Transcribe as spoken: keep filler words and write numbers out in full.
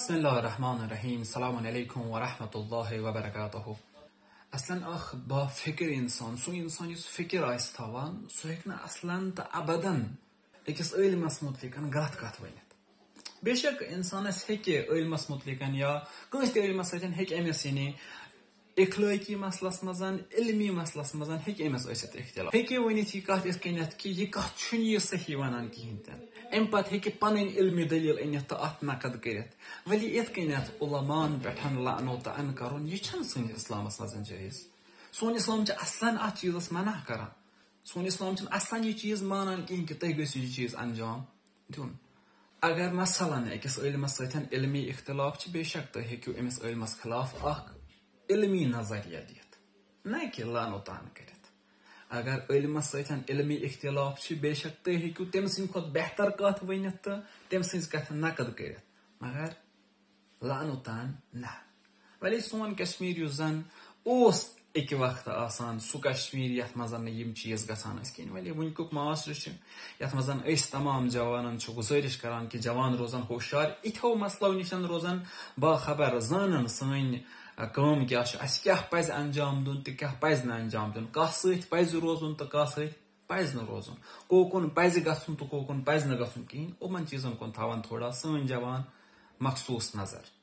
بسم اللہ الرحمن الرحیم۔ السلام علیکم ورحمۃ اللہ وبرکاتہ۔ اصلاً اکھ با فکر انسان، سُہ انسان یُس فکر آسہِ تھاوان، سُہ ہیٚکہِ نہٕ اصلاً تہٕ ابداً أکِس عٲلمس متعلق غلط کتھ ؤنِتھ۔ بے شک انسانس ہیٚکہِ عٲلمس متعلق یا کٲنٛسہِ تہِ عٲلمس سۭتۍ ہیٚکہِ أمِس یعنی اخلٲقی مسلس منٛز، علمی مسلس منٛز ہیٚکہِ أمِس ٲسِتھ اختلاف۔ ہیٚکہِ ؤنِتھ یہِ کتھ یِتھ کٔنٮ۪تھ کہِ یہِ کتھ چھُنہٕ یہِ صحیح ونان کِہینۍ تہِ نہٕ۔ امہِ پتہٕ ہیٚکہِ پنٕنۍ علمی دٔلیٖل أنِتھ تہٕ اتھ نقد کٔرِتھ۔ وۄنۍ یِتھ کٔنٮ۪تھ علماءن پٮ۪ٹھ لعنت عن کرُن، یہِ چھُنہٕ سٲنِس اسلامس منٛز جٲیز۔ سون اسلام چھُ اصلاً اتھ چیٖزس منع کران۔ سون اسلام چھُنہٕ اصلاً یہِ چیٖز مانان کِہینۍ کہِ تُہۍ گٔژھِو یہِ چیٖز انجام دیُن۔ اگر مثلاً أکِس عٲلمس سۭتۍ علمی اختلاف چھِ، بے شک تُہۍ ہیٚکِو أمِس عٲلمس خلاف اکھ علمی نظریہ دِتھ، نہ کہِ لعنت عن کٔرِتھ۔ اگر عٲلمس سۭتۍ علمی اختلاف چھِ، بے شک تُہۍ ہیٚکِو تٔمۍ سٕنٛدِ کھۄتہٕ بہتر کتھ ؤنِتھ تہٕ تٔمۍ سٕنٛز کتھ نقد کٔرِتھ، مگر لعنت عن نہ۔ ولی سون کشمیر یُس زن اوس اکہِ وقتہٕ آسان سُہ کشمیر یتھ منٛز نہٕ یِم چیٖز گژھان ٲسۍ کِہینۍ، ولی وٕنیُک معاشرٕ چھُ یتھ منٛز زن أسۍ تمام جوانن چھِ گُزٲرِش کران کہِ جوان روزن ہوشیار، یِتھیو مسلو نِش روزن باخبر، زانن سٲنۍ کٲم کیٛاہ چھِ، اَسہِ کیٛاہ پَزِ انجام دیُن تہٕ کیٛاہ پَزِ نہٕ انجام دیُن، کَس سۭتۍ پَزِ روزُن تہٕ کَس سۭتۍ پَزِ نہٕ روزُن، کوکُن پَزِ گژھُن تہٕ کوکُن پَزِ نہٕ گژھُن کِہینۍ۔ یِمن چیٖزن کُن تھاوان تھوڑا سٲنۍ جوان مخصوٗص نظر۔